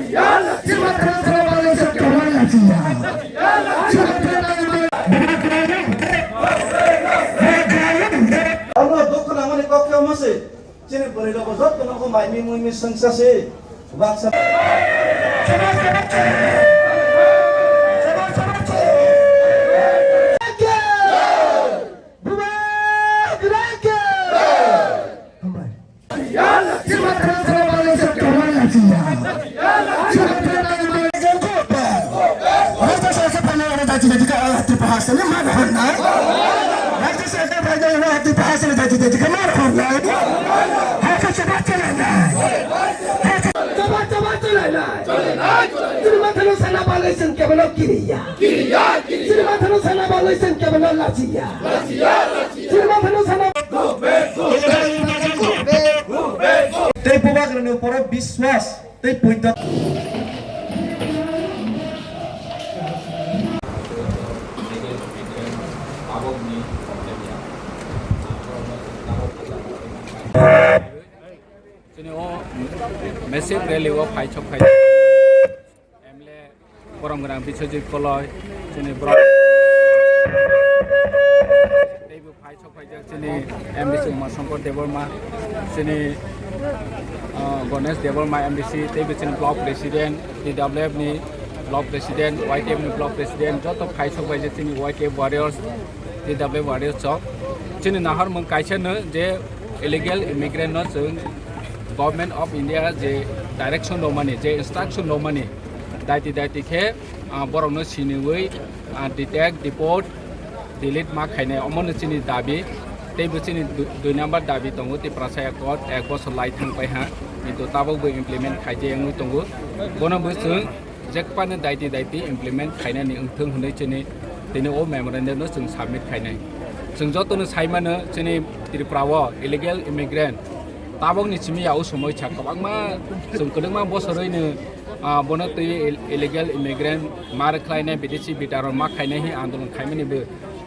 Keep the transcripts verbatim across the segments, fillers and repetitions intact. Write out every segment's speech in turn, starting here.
Ano dukh nangmani kok khe omo se. Chini bwrwi rok bo joto no mai mi mui mi swngsa se. Baksa. Chaba chaba chalainai. Chini mathano sana bagwi chwng kebeno kiriya. Chini mathano sana bagwi chwng kebeno lachiya. Chini mathano sana. Tei bubagrani uporo biswas tei poito. Chini o massive rally o phai sok phai. M L A borom gwnang Biswajit Koloi, chini borom teibo phai sok phaijak chini M D C Uma Shankar Debbarma, chini, ah, Ganesh Debbarma M D C, teibo chini block president, T W F ni block president, Y T F ni block president, joto phai sok phaijak chini Y T F warriors, T W F warriors chok. Chini nahar mung kaisa no je illegal immigrant no chwng Government of India je direction romani, je instruction romani, daiti daiti khe, ah, borokno siniwi, ah, detect, deport, delete ma khainai, omono chini dabi. Teibo chini du-, dui number dabi tongo, Tiprasa Accord ek bosor lai thang pai ha, kintu tabukbo implement khaijak wngwi tongo. Bono bo chwng jekphano daiti daiti implement khainani wngthung hwnwi chini tini o memorandum no chwng submit khainai. Chwng jotono saimano chini Tripura o illegal immigrant tabokni simi ya o somoi cha kwbangma chwng kwdwkma bosorwino, ah, bono twi ill-, illegal immigrant ma rwkhlainai, bidesi bitaron ma khainai hi andolon khaimani bo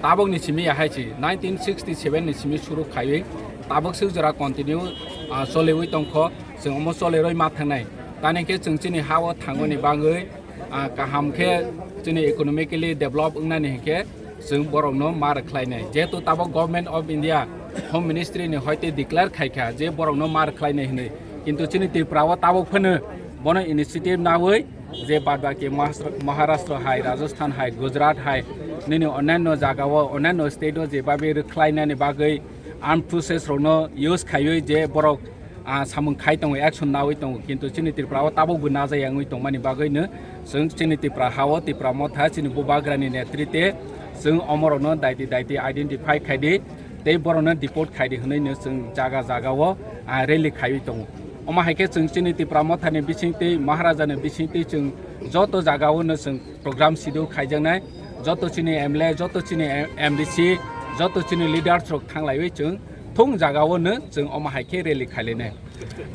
tabokni simi ya hai si nineteen sixty seven ni simi suru khaiwi tabok swk jora continue, ah, choliwi tongkho, chwng omo cholerwi ma thangnai. Tani khe chwng chini ha o thangmani bagwi, ah, kaham khe chini economically develop wngnani hinkhe chwng borokno ma rwkhlainai. Jehetu tabok Government of India Home Ministry ni hoite declare khaikha je borokno ma rwkhlainai hinwi. Kintu chini Tripura o tabok phano bono initiative nawi je badbaki Mahastra-, Maharashtra hai, Rajasthan hai, Gujarat hai, nini onyanyo jaga o, onyanyo state o jebabe rwkhlainani bagwi armed forces rokno use khaiwi je borok ah, samung khai tongo, action nawi tongo, kintu chini Tripura o tabok bo najaya wngwi tongmani bagwino chwng chini Tripura ha o Tripura motha chini bubagrani netrite chwng omorokno daiti daiti identify khaidi tei borokno deport khaidi hwnwino chwng jaga jaga o, ah, rally khaiwi tongo. Omo hai khe chwng chini Tripura mothani bisingtwi Maharajani bisingtwi chwng joto jaga o no chwng program sidu khaijaknai, joto chini M L A, joto chini M D C, joto chini leaders rok thanglaiwi chwng thung jaga o no chwng omo hai khe rally khailainai.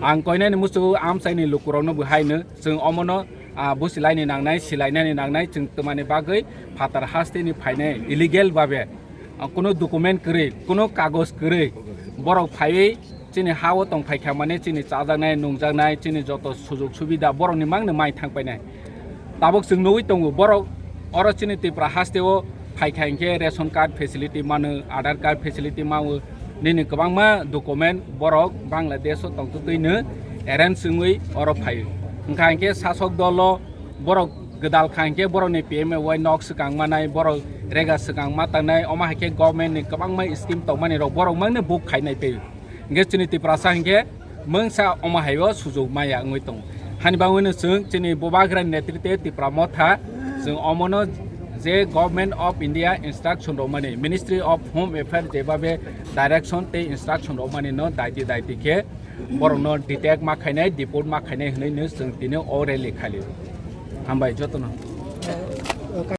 Ang koinani muchungo amchaini lukurokno bo haino chwng omono, ah, busilaini nangnai, silainani nangnai, chwng twmani bagwi phatar hasteni phainai illegal babe, ah, kunu document kwrwi, kunu kagoj kwrwi borok phaiwi chini ha o tong phaikha mane chini chajaknai, nungjaknai, chini joto sujug subida borokni mangno mai thang painai. Tabuk chwng nugwi tongo, borok oro chini Tripura haste o phaikha hinkhe ration card facility mano, Aadhaar card facility mano, nini kwbangma document borok Bangladesh o tongtwtwino arrange wngwi oro phaio. Wngkha hinkhe sasok dolo borok gwdal kha hinkhe borokni P M A Y nok swkang manai, borok rega swkang ma tangnai, omo hai khe government ni kwbangma scheme tongmani rok borok mangno book khainai tei. Hinkhe chini Tiprasa hinkhe mungsa omo hai o sujug maya wngwi tongo. Hani bagwino chwng chini bubagrani netrite Tipra Motha chwng omono je Government of India instruction rwmani, Ministry of Home Affairs jebabe direction tei instruction rwmani no daiti daiti khe borokno detect ma khainai, deport ma khainai hwnwi no chwng tini o rally khailio. Hambai jotono.